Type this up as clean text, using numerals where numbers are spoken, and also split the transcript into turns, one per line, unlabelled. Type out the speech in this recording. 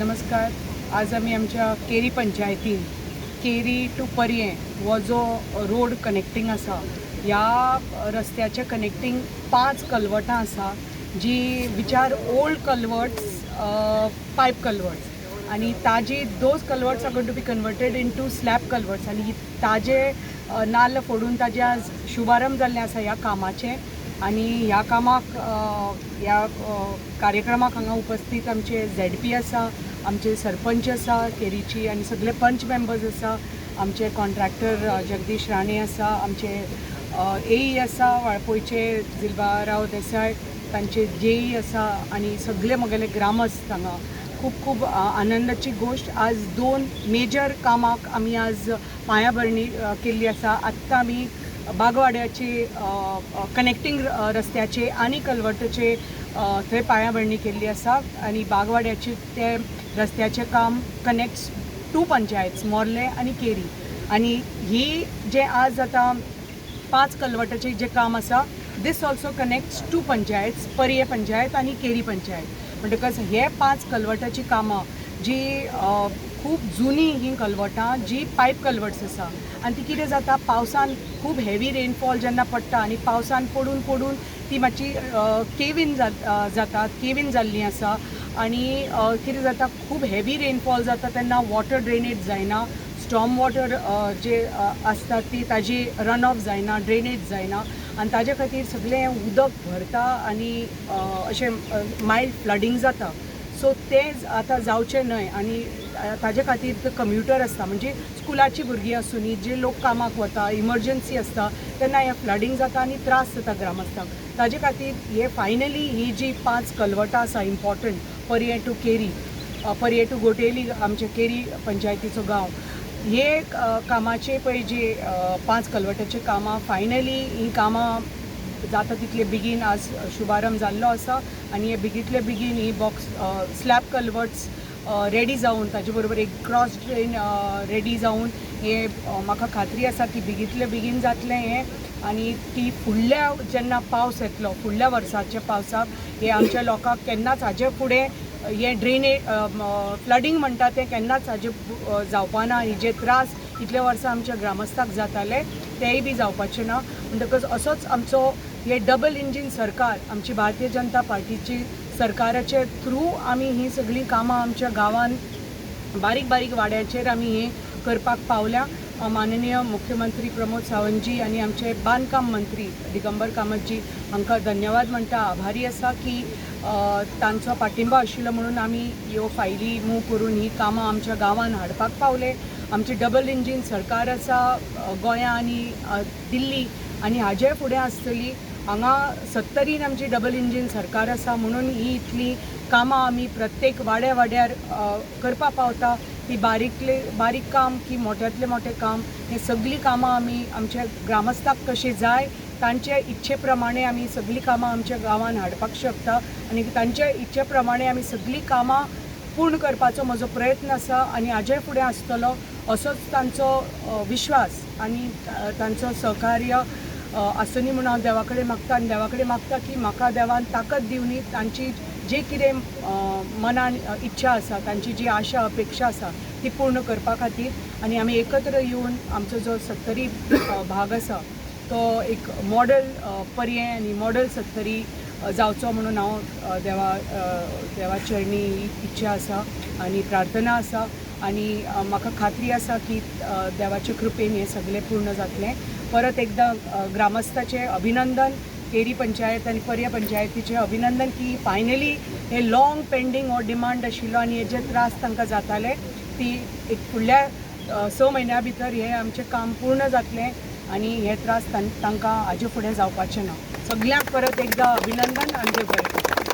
नमस्कार. आज आमी आमच्या केरी पंचायतीन केरी टू पर्यें हो जो रोड कनेक्टींग आसा, ह्या रस्त्याचे कनेक्टींग पांच कलवटां आसा जी which are old culverts, pipe culverts आनी ताजी those culverts are going to be converted into slab culverts. आनी ताजे नाल्ल फोडून ताजें आज शुभारंभ जाल्लें आसा ह्या कामाचें. आनी ह्या कामाक, ह्या कार्यक्रमाक हांगा उपस्थित आमचे झेडपी आसा, आमचे सरपंच आसा केरीची आनी सगळे पंच मेंबर्स आसा, आमचे कॉन्ट्रॅक्टर जगदीश राणे आसा, आमचे एई आसा वाळपयचे झिलबाराव देसाय, तांचे जेई आसा आनी सगळे म्हगेले ग्रामस्थ हांगा. खूब खूब आनंदाची गोश्ट, आज दोन मेजर कामाक आमी आज पांयाभरणी केल्ली आसा. आत्तां आमी बागवाड्याचे कनेक्टींग रस्त्याचे आनी कलवटाचे थंय पांयाभरणी केल्ली आसा आनी बागवाड्याचे ते रस्त्याचें काम कनेक्ट्स टू पंचायत मोर्ले आनी केरी. आनी ही जें आज आतां पांच कलवटाचें जें काम आसा, this also connects two panchayats, Parye panchayat आनी केरी पंचायत. म्हणटकच हे पांच कलवटाचीं कामां जी खूब जुनी हीं कलवटां जी पायप कलवट्स आसा आनी ती कितें जाता, पावसान खूब हेवी रेनफॉल जेन्ना पडटा आनी पावसान पडून पडून ती मातशी केवीन जातात, केवीन जाल्लीं आसा. आनी कितें जाता, खूब हेवी रेनफॉल जाता तेन्ना वॉटर ड्रेनेज जायना, स्टॉर्म वॉटर जे आसता ती ताजी रन ऑफ जायना, ड्रेनेज जायना आनी ताजे खातीर सगळें उदक भरता आनी अशें मायल्ड फ्लडींग जाता. सो तें आतां जावचें न्हय आनी ताजे खातीर कम्युटर आसता, म्हणजे स्कुलाची भुरगीं आसूं, जे लोक कामाक वता, इमर्जन्सी आसता तेन्ना हें फ्लडींग जाता आनी त्रास जाता ग्रामस्थांक. ताजे खातीर हे फायनली ही जी पांच कलवटां आसा इम्पॉर्टंट, पर्यें टू केरी, पर्यें टू गोटेली, आमचे केरी पंचायतीचो गांव, हे कामाचे पळय जे पांच कलवटाचे कामां, फायनली ही कामां जाता तितले बेगीन आज शुभारंभ जाल्लो आसा. आनी हे बेगींतले बेगीन ही बॉक्स स्लॅब कलवर्ट्स रेडी जावन ताजे बरोबर एक क्रॉस ड्रेन रेडी जावन हे म्हाका खात्री आसा की बेगींतले बेगीन जातलें हें. आनी ती फुडल्या जेन्ना पावस येतलो, फुडल्या वर्साच्या पावसाक हे आमच्या लोकांक केन्नाच हाजे फुडें हे ड्रेने फ्लडींग म्हणटा तें केन्नाच हाजे जावपा ना आनी जे त्रास इतले वर्सां आमच्या ग्रामस्थाक जाताले तेय बी जावपाचे ना. म्हणटकच असोच आमचो हे डबल इंजीन सरकार, आमची भारतीय जनता पार्टीची सरकाराचे थ्रू आमी ही सगळीं कामां आमच्या गांवान बारीक बारीक वाड्याचेर आमी हें करपाक पावल्या. माननीय मुख्यमंत्री प्रमोद सावंतजी आनी आमचे बांदकाम मंत्री दिगंबर कामतजी हांकां धन्यवाद म्हणटा, आभारी आसा की तांचो पाठिंबो आशिल्लो म्हणून आमी ह्यो फायली मूव करून ही कामां आमच्या गांवान हाडपाक पावले. आमचें डबल इंजीन सरकार आसा गोंया आनी दिल्ली आनी हाजे फुडें आसतली. हांगा सत्तरीन आमची डबल इंजीन सरकार आसा म्हणून ही इतली कामां आमी प्रत्येक वाड्या वाड्यार करपा पावता. ती बारीकले बारीक काम की मोट्यांतलें मोटें काम, हें सगळीं कामां आमी आमच्या ग्रामस्थाक कशें जाय तांचे इच्छे प्रमाणे आमी सगळीं कामां आमच्या गांवान हाडपाक शकता आनी तांच्या इच्छे प्रमाणे आमी सगळीं कामां पूर्ण करपाचो म्हजो प्रयत्न आसा आनी हाजे फुडें आसतलो. असोच तांचो विश्वास आनी तांचो सहकार्य आसुनी म्हणून हांव देवा कडेन मागता आनी देवा कडेन मागता की म्हाका देवान ताकद दिवनी, तांची जे कितें मनान इच्छा आसा, तांची जी आशा अपेक्षा आसा ती पूर्ण करपा खातीर. आनी आमी एकत्र येवन आमचो जो सत्तरी भाग आसा तो एक मॉडल पर्यें आनी मॉडल सत्तरी जावचो म्हणून हांव देवा चरणी ही इच्छा आसा आनी प्रार्थना आसा. आनी म्हाका खात्री आसा की देवाचे कृपेन हें सगळें पूर्ण जातलें. परत एकदां ग्रामस्थाचें अभिनंदन, केरी पंचायत आनी पर्या पंचायतीचें अभिनंदन की फायनली हे लॉंग पेंडींग हो डिमांड आशिल्लो आनी हे जे त्रास तांकां जाताले ती एक फुडल्या 6 म्हयन्या भितर हें आमचें काम पूर्ण जातलें आनी हे त्रास तांकां हाजे फुडें जावपाचे ना. सगल्यांक परत एकदां अभिनंदन आनी देव बरें करूं.